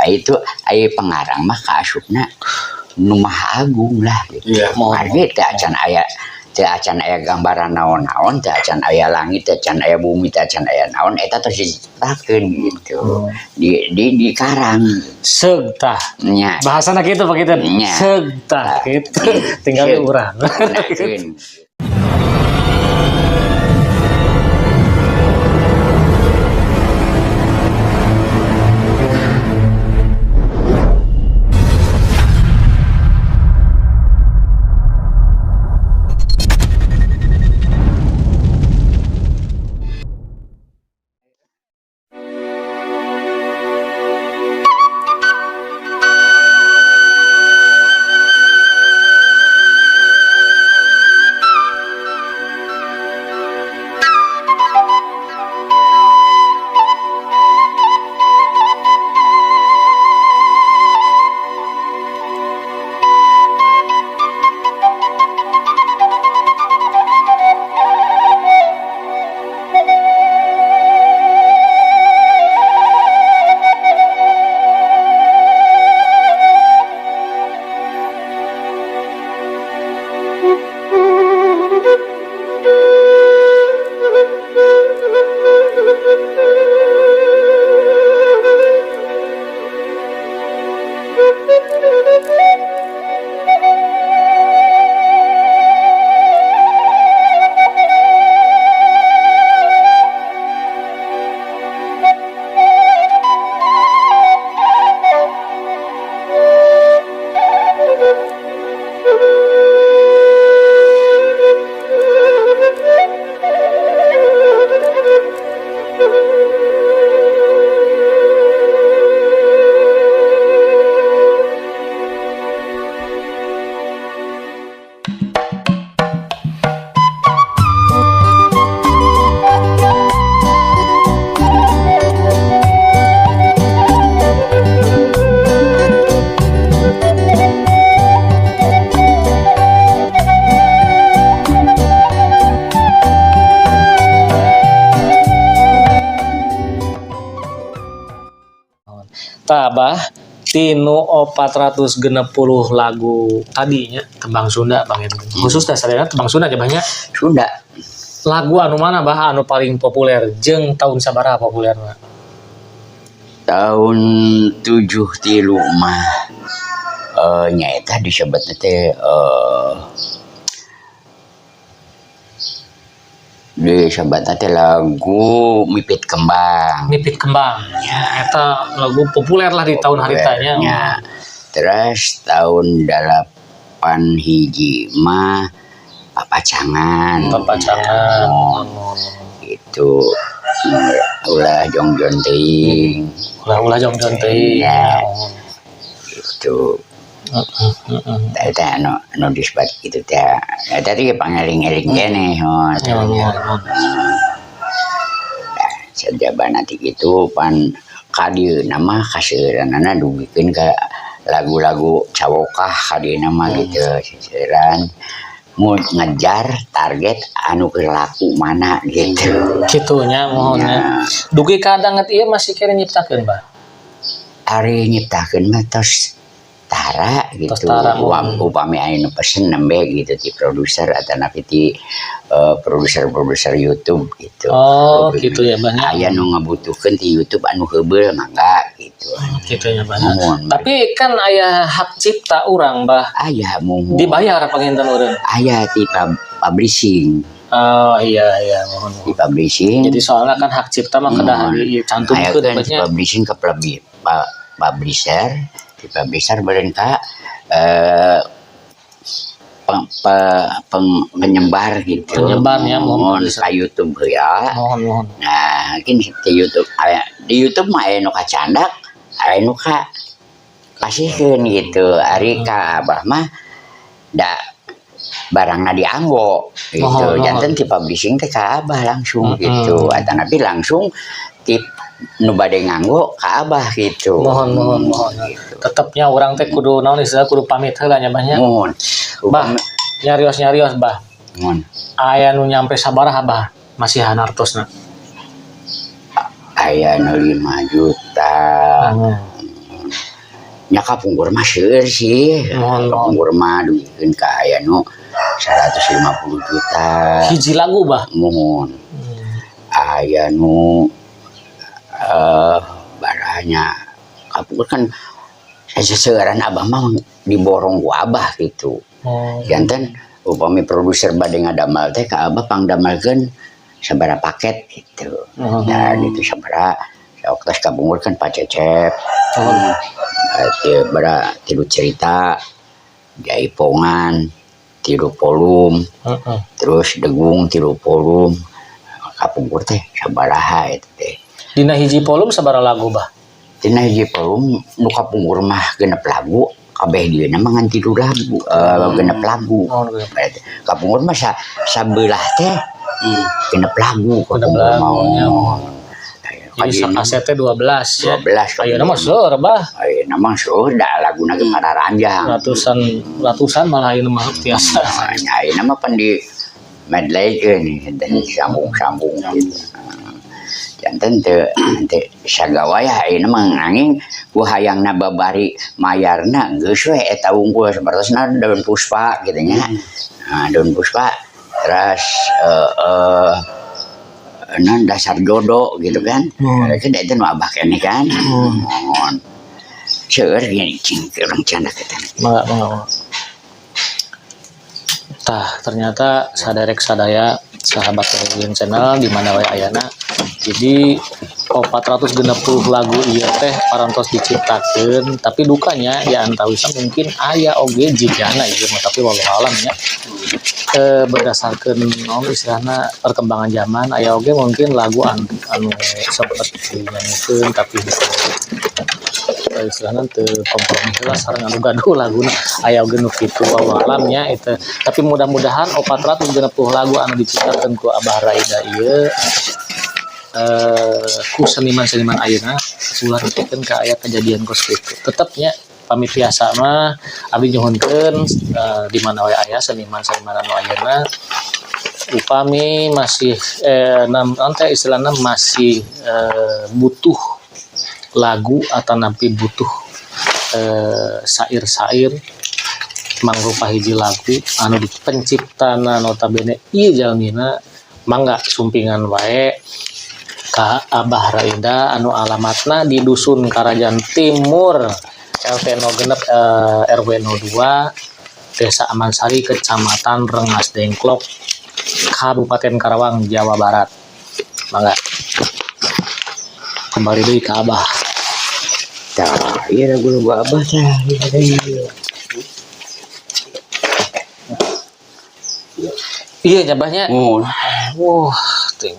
Itu aya pengarang mah kaasupna nu Maha Agung lah gitu. Iya. Margi teu acan aya gambaran naon-naon, teu acan aya langit, teu acan aya bumi, teu acan aya naon, eta terus diciptakeun gitu. Di dikarang. Seug tah. Nya. Bahasana kitu, Pak, gitu. Nya. Seug tah gitu. Tinggal Seug. Urang. Gunakeun. Tah, Bah, tinu 460 lagu tadinya tembang Sunda, Bang, itu. Khusus dasarnya tembang Sunda aja banyak. Sunda. Lagu anu mana, Bah, anu paling populer jeung tahun sabaraha populerna? Tahun 73 mah nyaeta disebutna teh disebutna teh lagu Mipit Kembang. Mipit Kembang. Ya, eta lagu populer lah di tahun haritanya. Nya. Terus tahun 81 mah Papacangan. Papacangan. Oh, itu ulah jongjon teuing. Ulah-ulah jongjon teuing. Ya. Itu. Eta anu anu disebut kitu teh. Eta teh pangeling-eling keneh oh. Ya, muhun. Nah, sajabana ti kitu pan kadieuna mah kaseueuranana dugikeun ka lagu-lagu cawokah kadieuna mah gitu, seseueuran mun ngejar target anu keur laku mana gitu. Kitu nya, muhun nya. Nya. Dugi ka danget ieu masih keneh nyiptakeun, Bah? Ari nyiptakeun mah tos tara gitu. Tos tara, muhun. Upami aya nu pesen nembe gitu ti produser atanapi ti produser-produser YouTube gitu. Oh, gitu ya, Bah, nya. Aya nu ngabutuhkeun ti YouTube anu heubeul mangga gitu. Gitu ya, Bah. Muhun. Tapi kan aya hak cipta urang, Bah. Aya, muhun. Dibayar panginten urang? Aya ti publishing. Oh iya, muhun Di muhun. Publishing. Jadi soalnya kan hak cipta mah kedah Muhun. dicantumkeun Aya kan nya. Publishing ke publisher, di publisher beureun ka penyebar gitu. Penyebar ya, muhun. Muhun ka YouTube ya. Muhun muhun. Nah, mungkin di YouTube aya, di YouTube mah aya nu kacandak, aya nu ka pasihkeun gitu. Ari ka Abah mah da barangna dianggo gitu. Muhun, muhun. Janten ti publishing teh ka Abah langsung gitu. Atanapi langsung ti nu bade nganggo ka Abah gitu. Muhun muhun muhun. Gitu. Tetepnya urang teh kudu naon istilah kudu pamit heula nya, Bah, nya. Muhun. Bah, nyarios-nyarios, Bah. Muhun. Aya nu nyampe sabaraha, Bah? Masih artosna? Aya nu 5 juta. Nya kapungkur mah seueur sih. Muhun, muhun. Kapungkur mah dugikeun ka aya nu 150 juta. Hiji lagu, Bah? Muhun. Aya nu baranya kapungkur kan seseueuran Abah mah diborong ku Abah gitu. Janten upami produser bade ngadamel teh ka Abah pangdamelkeun sabaraha paket gitu. Dan itu sabaraha waktu kapungkur kan Pak Cecep. Bara tilu cerita, jaipongan, tilu volume, terus degung tilu volume. Kapungkur teh sabaraha eta teh. Dina hiji volume sabaraha lagu, Bah? Tina hiji volume nu kapungkur mah 6 lagu, kabeh dieuna mah ngan 3 lagu, 6 lagu. Oh, genep. Berarti kapungkur mah sabelah teh 6 lagu 6 kapungkur mah. Lagunya. Jadi sakaset teh 12 ya. 12. Ayeuna mah seueur, Bah. Ayeuna mah seueur da laguna ge pararanjang. Ratusan ratusan malah ayeuna mah tiasa. Nah, ayeuna mah pan di medley keun dan sambung-sambung gitu. Janten teu teu sagawayah ayeuna mah, nanging ku hayangna babari mayarna geus we eta wungkul, sapertosna Daun Puspa gitu nya. Nah, Daun Puspa terus non Dasar Jodoh gitu kan. Kan itu nu Abah keneh kan. Muhun. Seueur gini cing urang candak eta. Mangga, mangga, mangga. Tah, ternyata saderek sadaya, sahabat Television Channel di mana wae ayana. Jadi 460 lagu ieu teh parantos diciptakeun, tapi dukanya ya antawisna mungkin aya oge jigana ieu mah, tapi wallahu alam nya. Berdasarkan naon istilahna perkembangan zaman, aya oge mungkin lagu anu sempet dinyanyikeun tapi istilahna teu kompromi heula sareng anu gaduh laguna, aya oge nu kitu, wallahu alam nya itu. Tapi mudah-mudahan 460 lagu anu diciptakeun ku Abah Raida ieu ku seniman-seniman ayeuna ulah nepikeun ka aya kejadian kos kitu. Tetepnya pami tiasa mah abdi nyuhunkeun, di mana wae aya seniman-seniman anu ayeuna, upami masih naon teh istilahna masih butuh lagu atau nampi butuh sair-sair mangrupa hiji lagu anu penciptana notabene ieu jalmina, mangga sumpingan wae ka Abah Raida anu alamatna di Dusun Karajan Timur, RT 06, RW 02, Desa Amansari, Kecamatan Rengas Dengklok, Kabupaten Karawang, Jawa Barat. Mangga kembali deui ka Abah. Tah, ieu lagu-lagu Abah tah, ieu. Iya nya, Bah, nya. Oh. Wah, ting.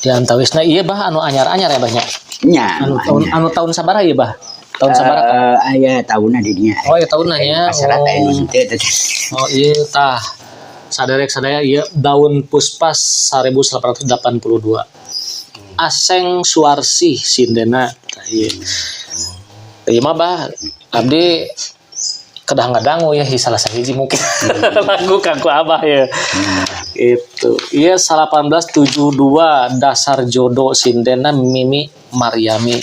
Di antawisna ieu, Bah, anu anyar-anyar ya, Bah, nya? Nya. Anu tahun anyar. Anu tahun sabaraha ieu, Bah? Tahun sabaraha? Aya taunna di dinya. Oh, aya taunna nya. Masalah aya nu Oh. henteu teh. Oh, iya tah. Saderek sadaya ieu Daun Puspa 1882. Aseng Suarsih sindena. Tah ieu. Ieu mah, Bah, abdi kedah ngadangu ya salah sahiji mungkin lagu kanggo Abah ya. Itu. Ieu 1872 Dasar Jodoh, sindena Mimi Mariami.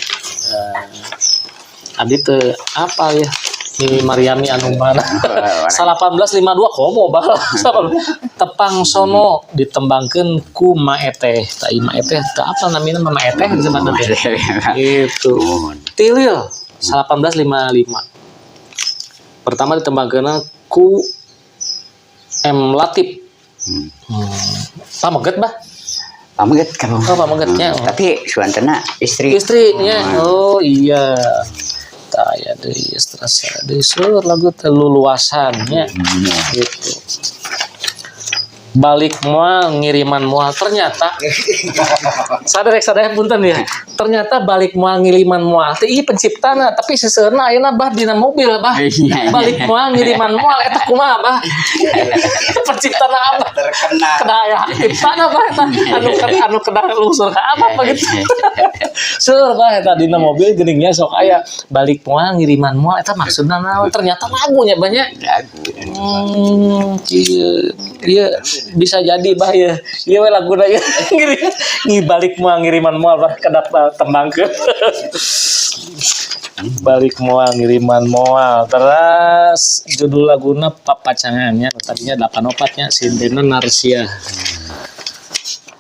Abdi teu apa ya Mimi Mariami anu mana? 1852 komo, Bah. Tepang Sono ditembangkeun ku Maeteh. Tah ieu Maeteh teu apa namina, Mama Eteh disebutna teh. Itu. Tilil 1855. Pertama ditembangkeun ku M Latif. Pameget, Bah? Pameget kamu. Oh, pamegetnya. Tapi suantena istri. Istrinya. Oh iya. Tah ya deui terasa deui seueur lagu teh luluasannya. Gitu. Balik moal ngiriman moal, ternyata saderek sadaya, punten ya, ternyata balik moal ngiriman moal teh ieu penciptana, tapi seseueurna ayeuna, Bah, dina mobil, Bah. Balik moal ngiriman moal eta kumaha, Bah, penciptana Abah? Terkenal. Kedah aya ciptana, Bah, eta anu kedah lungsur ka Abah apa gitu. Seueur, Bah, eta dina mobil geuningnya sok aya balik moal ngiriman moal, eta maksudna naon? Ternyata lagunya banyak. Lagu. Kieu ieu. Bisa jadi, Bah, ya. Ieu we laguna ieu. Ngirim balik moal ngiriman moal, Bah, kedap tembangkeun. Balik moal ngiriman moal. Terus judul laguna Papacangannya, tadinya 84 nya, sindena Narsia.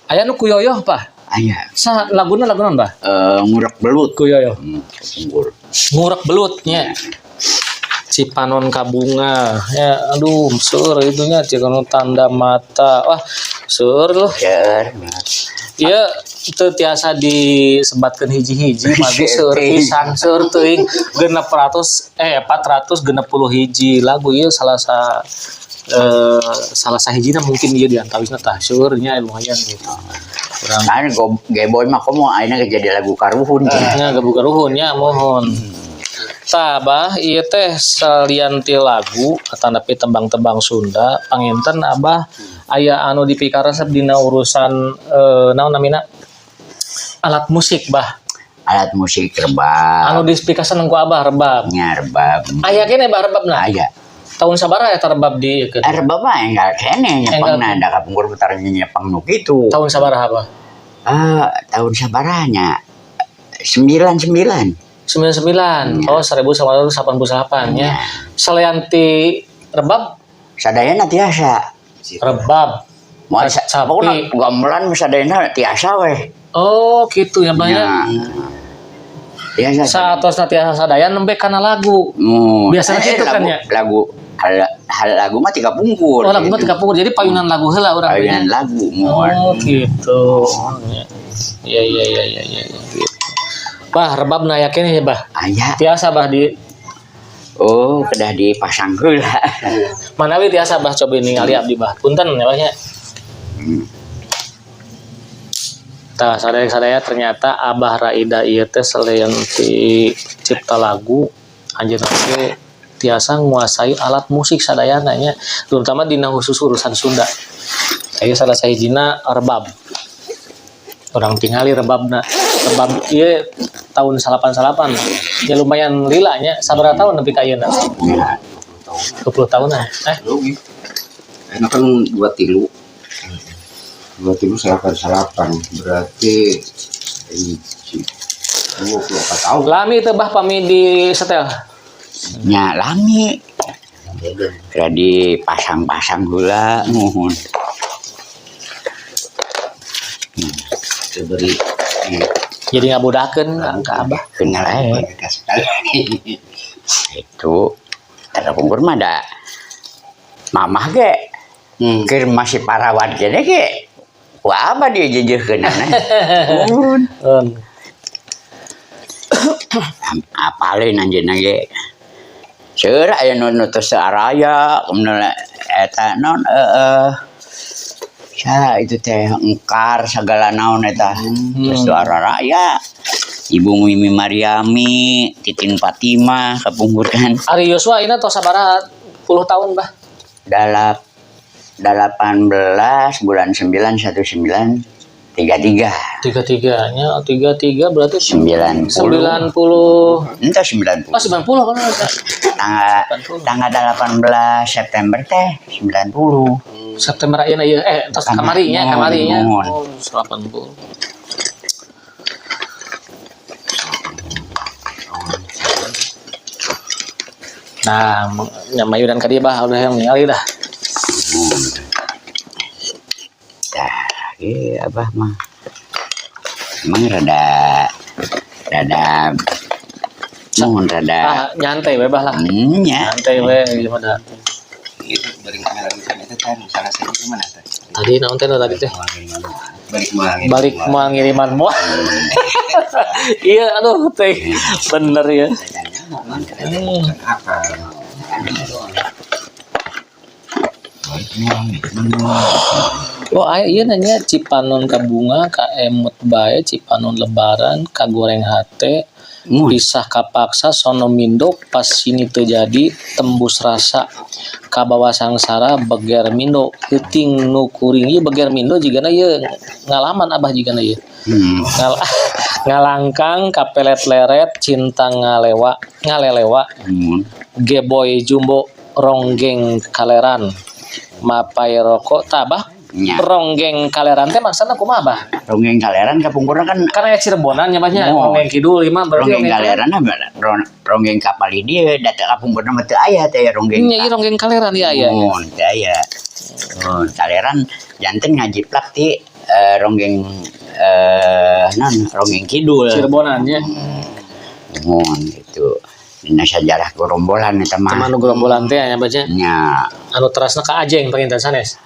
Aya nu Kuyoyoh, Pak. Aya. Sa laguna laguna, Bah? Eh, Ngurek Belut. Kuyoyoh. Unggul. Ngurek Belutnya. Cipanon Kabunga ya, aduh, seur itunya. Cipanon Tanda Mata, wah, seur loh. Seur. Iya, itu tiasa disebatkan hiji-hiji magi seur pisan, seur teuing, 600, eh, 461 lagu. Ieu salah sahijina mungkin ieu di antawisna. Tah, seurnya lumayan gitu. Kurang. Kan Geboy mah komo ayeuna ge jadi lagu karuhun. Nya gabu karuhun nya, mohon. Tah, Abah, ieu teh salian ti lagu atanapi tembang-tembang Sunda, panginten Abah aya anu dipikaresep dina urusan naon namina, alat musik, Bah? Alat musik rebab. Anu dipikaseneng ku Abah rebab. Nya, rebab. Aya keneh, Bah, rebabna? Aya. Tahun sabaraha eta rebab di Eh, rebab mah enggal keneh nyepengna, da kapungkur putar nyepeng nu kitu. Tahun sabaraha, Bah? Ah, tahun sabarahanya? 99. 99. Oh, 1988 nya. Salian ti rebab? Sadayana tiasa. Rebab. Moal Sapi. pokokna gamelan mah sadayana tiasa weh. Oh, gitu ya, Bah, ya. Nya. Tiasa. Saatosna tiasa sadaya nembe kana lagu. Biasanya gitu kan lagu, ya? Lagu hal, hal lagu mah tiga pungkur. Oh, lagu mah tiga pungkur. Jadi payunan lagu heula urang. Payunan lagu mohon. Oh, gitu. Iya, gitu. Bah, rebab na yakin ya, Bah. Aya. Tiasa, Bah, di Oh, kedah dipasang heula. Manawi tiasa, Bah, coba ningali abdi, Bah. Punten ya, Bah, nya. Tah, sadaya-sadaya, ternyata Abah Raida ieu teh selain ti cipta lagu, anjeunna ge tiasa nguasai alat musik sadayana nya, terutama dina khusus urusan Sunda. Aya salah sahijina rebab. Urang tingali rebabna. Rebab ieu tahun 88. Ya, lumayan lila nya, sabaraha tahun nepi ka ayeuna? Ya. 20 tahunan. Eh, Rugi. Enak kan 23. 23 salapan salapan berarti hiji 24 tahun. Lami teh, Bah, pami di setel? Nya, lami. Kira dipasang-pasang heula muhun. Diberi Jadi ngabudakeun ka Abah. Kenal aja. Sekali. Itu kapungkur mah da mamah ge keur masih parawan kene ge ku abah dia jeujeuhkeun. Muhun. Apaleun anjeunna ge. Seur aya nu nu tos araya kemudian eta non saha itu teh, engkar segala naon eta terus teu araya. Ibu Mimi Mariami, Titin Fatimah kapungkur kan. Ari Yosua ini tos sabaraha puluh tahun, Bah? 18 bulan 9 1933. 33 nya, 33 berarti 90. 90. Entah 90. Oh, 90 kan? Tanggal 90. Tanggal 18 September teh 90. September ayeuna ieu, eh, tos kamari nya, kamari nya. Mohon. Oh, 80. Nah, nyamayudan ka dieu, Bah, udah yang ningali dah. Tah, ieu Abah mah. Emang rada rada mohon rada Ah, nyantai we, Bah, lah. Nya. Nyantai we gimana? Itu balik kan itu kan salah satu gimana teh? Tadi naon teh nu tadi teh? Balik moal. Balik moal ngiriman moal. Iya, aduh teh. Bener ya. Apa? Balik moal. Oh, aya ieu nanya Cipanon ka bunga ka emut bae, Cipanon lebaran ka goreng hate, Mun. Pisah kapaksa, sono mindo, pas sini teu jadi, tembus rasa kabawa sangsara, beger mindo peuting nu kuring. Ieu beger mindo jigana ieu ngalaman Abah jigana ieu. Ngalangkang kapelet leret, cinta ngalewa ngalelewa. Mun. Geboy Jumbo, ronggeng kaleran. Mapay rokok tah, Bah. Nya. Ronggeng kaleran teh maksudna kumaha, Bah? Ronggeng kaleran kapungkurna kan. Kan aya Cirebonan nya, Bah, nya. Oh. Ronggeng kidul lima berarti. Ronggeng kaleran mah ronggeng kapal dieu, da teu kapungkurna mah teu aya teh ronggeng. Nya, ieu ronggeng kaleran ieu aya. Oh, teu aya. Oh, kaleran janten ngajiplak ti ronggeng non ronggeng kidul. Cirebonan nya. Mohon gitu. Dina sajarah gerombolan eta mah. Teman nu gerombolan teh nya, Bah, nya. Nya. Anu terasna ka Ajeng panginten sanes?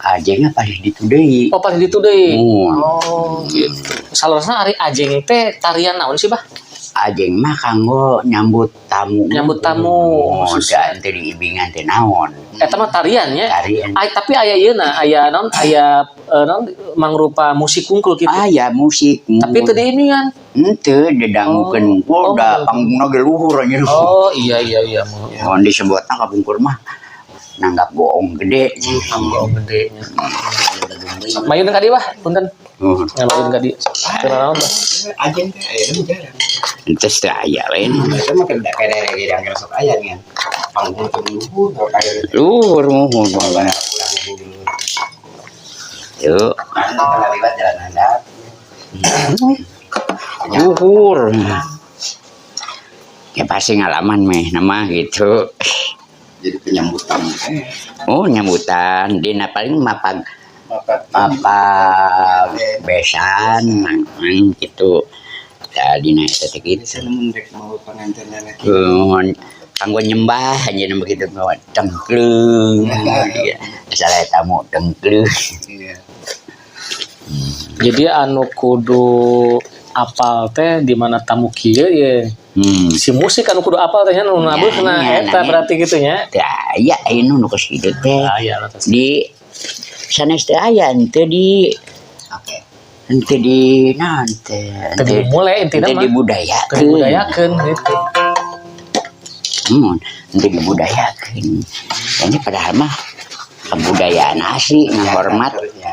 Ajengna paling ditu deui. Oh, paling ditu deui. Muhun. Oh, gitu. Saleresna ari Ajeng teh tarian naon sih, Bah? Ajeng mah kanggo nyambut tamu. Nyambut tamu, Oh, khususnya. da teu diibingan teh naon. Eta mah tarian nya. Tarian. Ay, tapi aya ieu na, aya naon, aya naon mangrupa musik kungkul gitu. Aya musik. Tapi teu diimingan. Henteu didangukeun hungkul Oh, da betul. panggungna ge luhur anjir. Oh, iya. Mun disebutna kapungkur mah nanggap goong gede. Goong gede nya. Mayun ka dieu, Bah, punten. Oh, Ya, mayun ka dieu. Keur naon, Bah? Ajeng teh aya mah jarang. Henteu teu aya lain. Itu mah kada kada yang sok aya kan. Panggung teh luhur kayak gitu. Luhur muhun. Pulang dulu. Tuh, Kan kalau lewat jalan handap. Luhur. Ya pasti ngalaman meh nama gitu. Jadi penyambut tamu teh. Oh, nyambutan dina paling mapag Mapat. mapag besan mang gitu. Tadi na eta teh gitu. Bisa nemun rek mau pengantinnya lagi. Oh, kanggo nyembah aja nama begitu bawa tengkleng. Salah tamu tengkleng. Iya. Jadi anu kudu apal teh di mana tamu kieu ye. Si musik anu kudu apal teh nya nu nabuhna Nya, eta nya. Berarti gitu nya. Teu aya anu nu kos kitu teh. Aya lah tos. Di sanes teu aya henteu di Oke. henteu di naon teh. Teu dimulai intina Henteu mah. dibudayakeun. Teu dibudayakeun gitu. Henteu dibudayakeun. Ini padahal mah kebudayaan asli ngahormat Harusnya.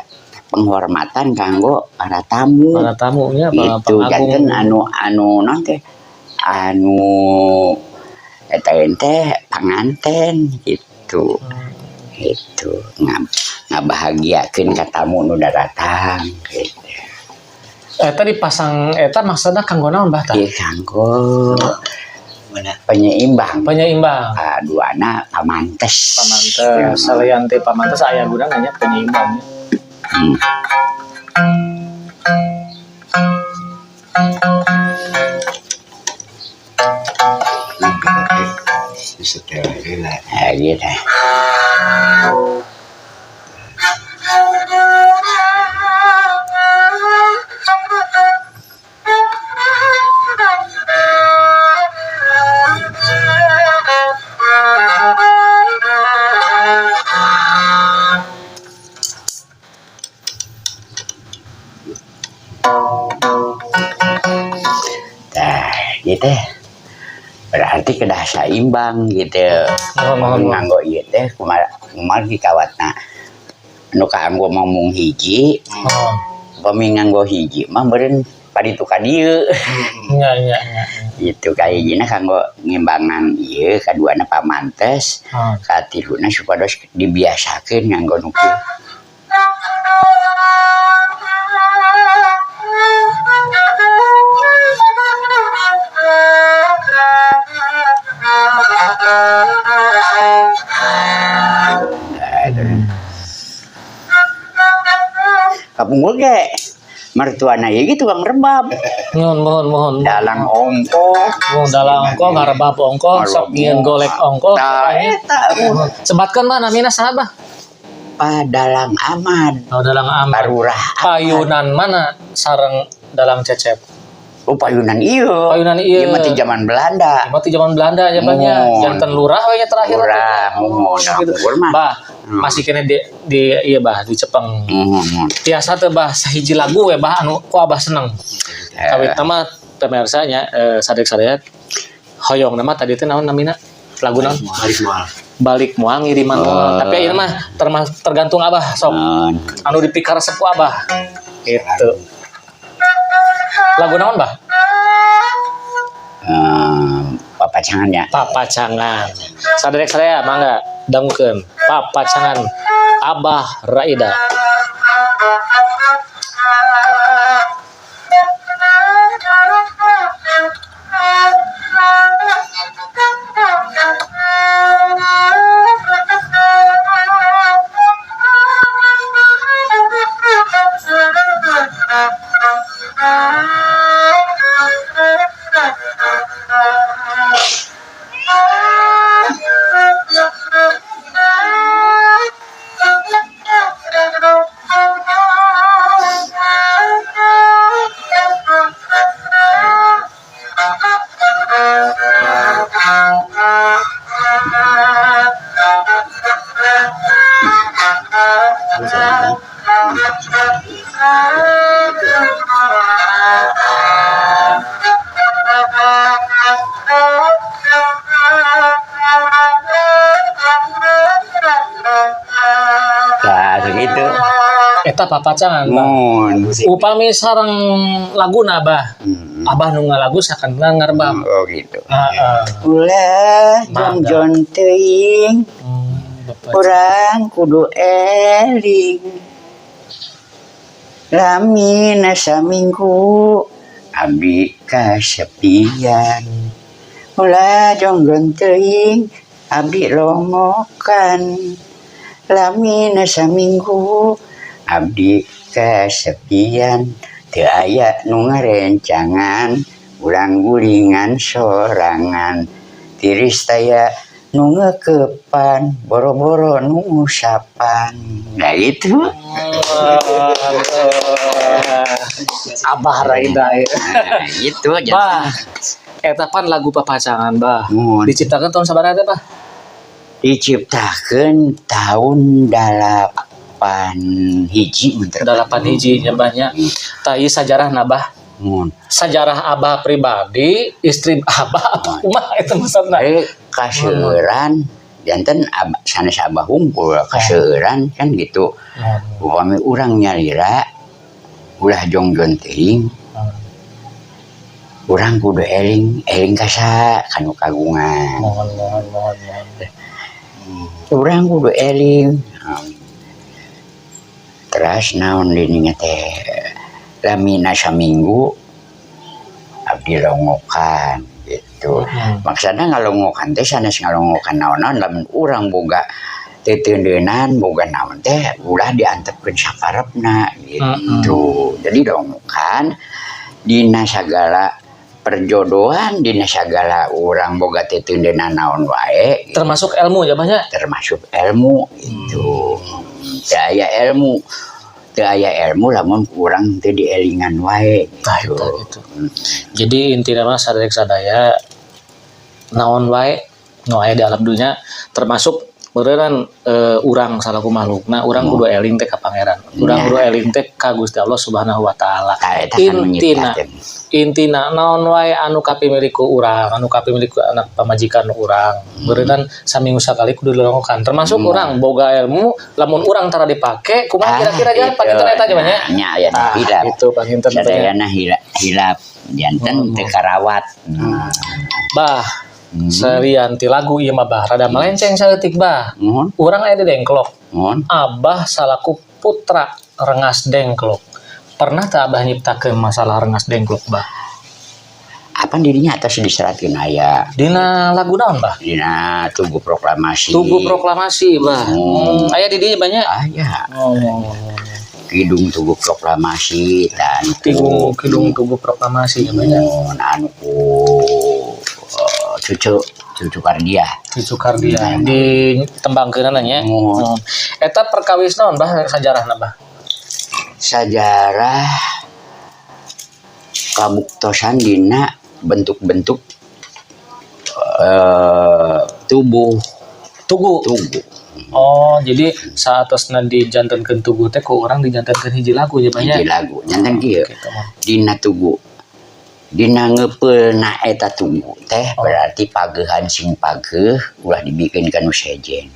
Penghormatan kanggo para tamu. Para tamunya, para Gitu pengagung. janten anu anu naon teh anu eta teh panganten gitu. Gitu ngabahagiakeun ka tamu nu daratang gitu. Eta dipasang eta maksudna kanggo naon, Bah, tah? Ieu kanggo Mana? Penyeimbang. Penyeimbang. Kaduana pamantes. Pamantes, salian teh pamantes aya gunana nya penyeimbangnya. Disetel heula. Nah, gitu. Nah, gitu. Berarti kedah saimbang gitu. Mohon, mohon, mohon. Nganggo ieu teh kumaha kumaha kawatna. Nu kaanggo mah hiji, Oh, upami nganggo hiji mah meureun paditu ka dieu. Nya. Gitu kahijina kanggo ngimbangan ieu, kaduana pamantes, Oh. katiluna supados dibiasakeun nganggo nu kieu. Nah, itu. Kapungkur ge mertuana ieu ge tukang rebab. Mohon, mohon, mohon. Dalang ongkoh. Mohon dalang ongkoh, ngarebab ongkoh, sok nyieun golek ongkoh. Tah eta. Sebatkeun mah namina saha, Bah? Padalang Ahmad. Oh, dalang Ahmad. Parurah Ahmad. Payunan mana sareng dalang Cecep? Oh, payunan ieu. Payunan ieu. Ieu mah ti zaman Belanda. Ieu mah ti zaman Belanda ya, Bah, nya. Mohon. Janten lurah we nya terakhir. Lurah, Oh, mohon. gitu. Kapungkur mah. Bah, masih kene di iya, Bah, di Cepeng. Mohon, mohon. Tiasa teu, Bah, sahiji lagu we, Bah, anu ku Abah seneng? Kawit nama pemirsa nya sadek sadaya hoyong nama tadi teh naon namina? Lagu naon? Balik moal. Balik moal ngiriman Oh. moal. Tapi ayeuna mah tergantung Abah sok. Mohon. Anu dipikaresep ku Abah. Gitu. Lagu naon, Bah? Papacangannya. Papacangan. Saderek sadaya mangga dangukeun. Papacangan. Abah Raida. Nah, segitu. Eta papacangan, Bah. Mun. Upami sareng laguna, Bah. Abah nu ngalagu sakana ngarbab. Oh gitu. Heeh. Ulah Mangga. jongjon teuing, Bapak. urang kudu eling. Lamina saminggu abdi kasepian. Ulah jongjon teuing, abdi longokan. Lamina saminggu abdi kasepian. Teu aya nu ngarencangan, urang gulingan sorangan. Tiris taya nu ngeukepan, boro-boro nu ngusapan. Nah itu. Abah Raida ya. Nah, itu aja. Bah, eta pan lagu papacangan, Bah. Mun. Diciptakan tahun sabaraha teh, Bah? Diciptakan tahun 81 mun teu. 81 nya, Bah, nya. Tah ieu sajarahna, Bah. Mun. Sajarah Abah pribadi, istri Abah apa kumaha itu maksudna? Kaseueuran janten sanes Abah hungkul, kaseueuran kan gitu. Upami urang nyalira ulah jongjon teuing. Urang kudu eling, eling ka saha? Ka nu kagungan. Mohon, mohon, mohon, mohon. Urang kudu eling. Teras naon dininya teh, lamina saminggu abdi longokan gitu. Maksudna ngalongokan teh sanes ngalongokan naon-naon, lamun urang boga teteundeunan boga naon teh ulah diantepkeun sakarepna gitu. Jadi longokan dina sagala perjodohan, dina sagala urang boga teteundeunan naon wae gitu. Termasuk ilmu ya banyak. Termasuk ilmu gitu. Teu aya ilmu, teu aya ilmu lamun urang teu dielingan wae Nah, gitu. Eta gitu. Jadi intinya mah sadaya sadaya naon wae nu aya di alam dunia, termasuk beneran urang salaku makhlukna, urang kudu eling teh ka Pangeran. Urang kudu eling teh ka Gusti Allah Subhanahu wa taala. Tah, eta kan Intina menyiptakeun. Intina naon wae anu kapimilik ku urang, anu kapimilik ku anak pamajikan urang. Beneran saminggu sakali kudu dilongokan. Termasuk urang boga ilmu, lamun urang tara dipake, kumaha kira-kira aja gitu. Panginten eta aja banyak. Nya aya nu Ah, hilap. itu panginten tanya. Sadayana hilap, hilap janten teu karawat. Nah. Bah, salian ti lagu ieu mah, Bah, rada melenceng saeutik, Bah. Mohon, Urang aya di Dengklok. Mohon. Abah salaku putra Rengas Dengklok. Pernah tak Abah nyiptakeun masalah Rengas Dengklok, Bah? Apa dirinya atas diseratkeun aya. Dina lagu naon, Bah? Dina Tugu Proklamasi. Tugu Proklamasi, Bah. Aya di dinya banyak. Aya. Oh. Kidung Tugu Proklamasi dan Kidung Kidung Tugu Proklamasi ya banyak. Mun anu ku cucu cucu Kardia. Cucu Kardia di tembangkeunana nya. Mohon. Eta perkawis naon, Bah, sajarahna, Bah? Sajarah kabuktosan dina bentuk-bentuk tubuh. Tugu. Tugu. Oh, jadi saatosna dijantenkeun tugu teh ku urang dijantenkeun hiji lagu ya banyak. Hiji lagu janten kieu. Gitu, mah. Dina tugu, dina ngeupeulna eta tugu teh berarti pageuhan sing pageuh, ulah dibikeun ka nu sejen.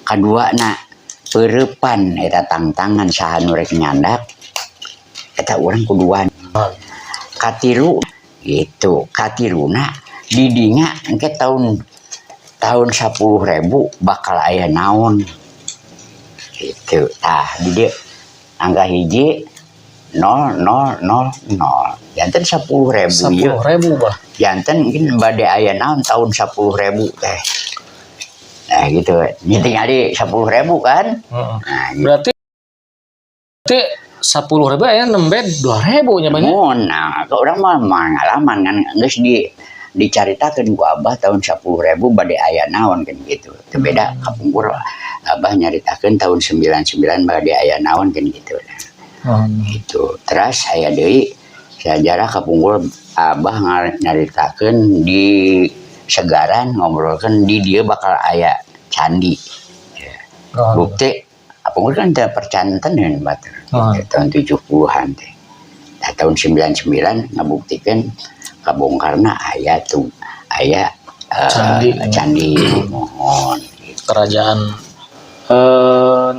Kaduana, peurepan eta tangtangan saha nu rek nyandak eta urang kuduan. Katilu gitu, katiluna didinya engke tahun tahun 10.000 bakal aya naon. Gitu. Tah, di dieu angka 1 0 0 0 0. Janten 10.000 ieu. 10.000, Bah. Janten mungkin bade aya naon tahun 10.000 teh. Nah, gitu. Ini tinggal 10.000 kan. Nah, gitu. Berarti berarti 10.000 aya nembe 2.000 nya banyak. Mun, nah, ke urang mah pengalaman kan geus dicaritakeun ku Abah tahun 10.000 bade aya naon kan gitu. Teu beda kapungkur Abah nyaritakeun tahun 99 bade aya naon kan gitu. Nah, gitu. Terus aya deui sejarah kapungkur Abah nyaritakeun di segaran, ngobrolkeun di dieu bakal aya candi. Bukti kapungkur kan teu percanteneun batur. Tahun 70-an teh. Nah, tahun 99 ngabuktikeun kabongkarna aya tuh aya Candi. Candi, mohon gitu. Kerajaan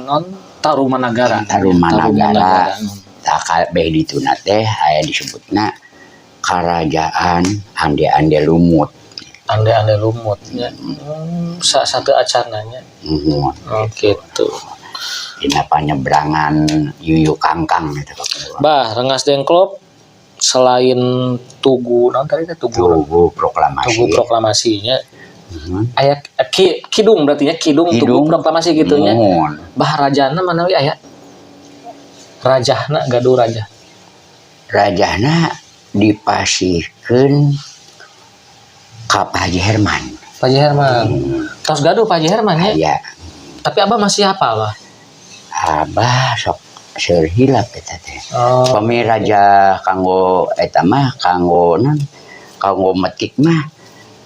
non Tarumanagara. Tarumanagara. Tah, kabeh dituna teh aya disebutna Kerajaan Ande-Ande Lumut. Ande-ande lumut nya. Satu acananya. Muhun. Oh, gitu. Dina panyebrangan Yuyu Kangkang gitu. Bah, Rengas Dengklok selain tugu naon tadi teh, tugu Tugu Proklamasi. Tugu Proklamasinya Muhun. Aya kidung berarti nya, kidung, tugu Kidung. Proklamasi gitu nya. Muhun. Bah, rajana manawi aya rajahna, gaduh raja? Rajahna dipasihkeun ka Pak Haji Herman. Pak Haji Herman. Tos gaduh Pak Haji Herman ya? Aya. Tapi Abah masih hafal, Bah? Abah sok seur hilap eta teh. Oh. Pami raja kanggo eta mah, kanggo non, kanggo metik mah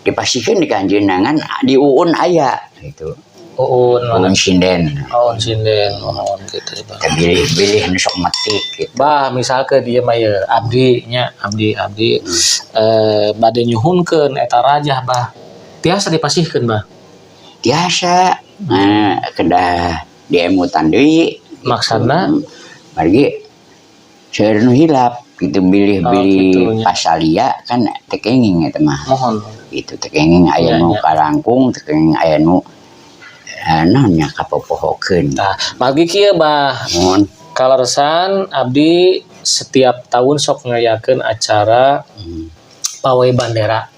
dipasihkeun di kanjeunangan di uun aya gitu. Uun mana? Uun sinden. Oh, sinden. Oh, gitu, Bah. Kita bilih-bilih nu sok metik gitu. Bah, misalkan dia mah ya abdi nya, abdi abdi bade nyuhunkeun eta rajah, Bah. Tiasa dipasihkeun, Bah? Biasa. Nah, kedah diemutan deui. Maksudna? Margi seueur nu hilap gitu, bilih-bilih. Oh, gitu nya. Pasalia kan teu kenging eta mah. Mohon. Itu teu kenging aya nu Nya. Kalangkung teu kenging aya nu naon nya, kapopohokeun. Nah, margi kieu, Bah. Mohon. Kaleresan abdi setiap tahun sok ngayakeun acara pawai bandera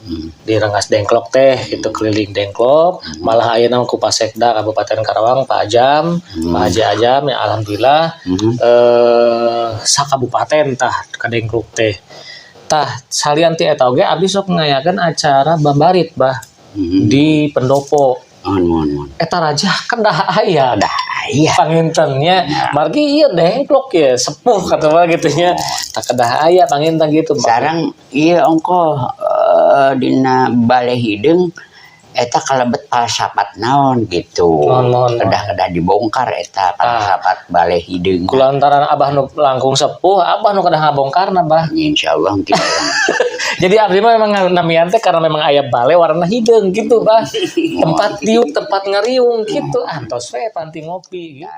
di Rengas Dengklok teh gitu, keliling Dengklok. Malah ayeuna ku Pak Sekda Kabupaten Karawang, Pak Ajam, Pak Haji Ajam ya, alhamdulillah sakabupaten tah ka Dengklok teh. Tah, salian ti eta oge abdi sok ngayakeun acara babarit, Bah, di pendopo. Mohon, mohon, mohon. Eta rajah kedah aya. Dah aya. Panginten nya, margi ieu Dengklok ya sepuh kata mah gitu nya, tah kedah aya panginten gitu. Sareng ieu ongkoh dina Bale Hideung eta kalebet falsafat naon gitu. Mohon, mohon. Kedah-kedah dibongkar eta falsafat Bale Hideung. Kulantaran Abah nu langkung sepuh, Abah nu kedah ngabongkarna, Bah. Insyaallah mungkin orang. Jadi abdi mah memang namian teh karena memang aya bale warna hideung gitu, Bah, tempat diuk, tempat ngariung gitu, antos we panti ngopi gitu.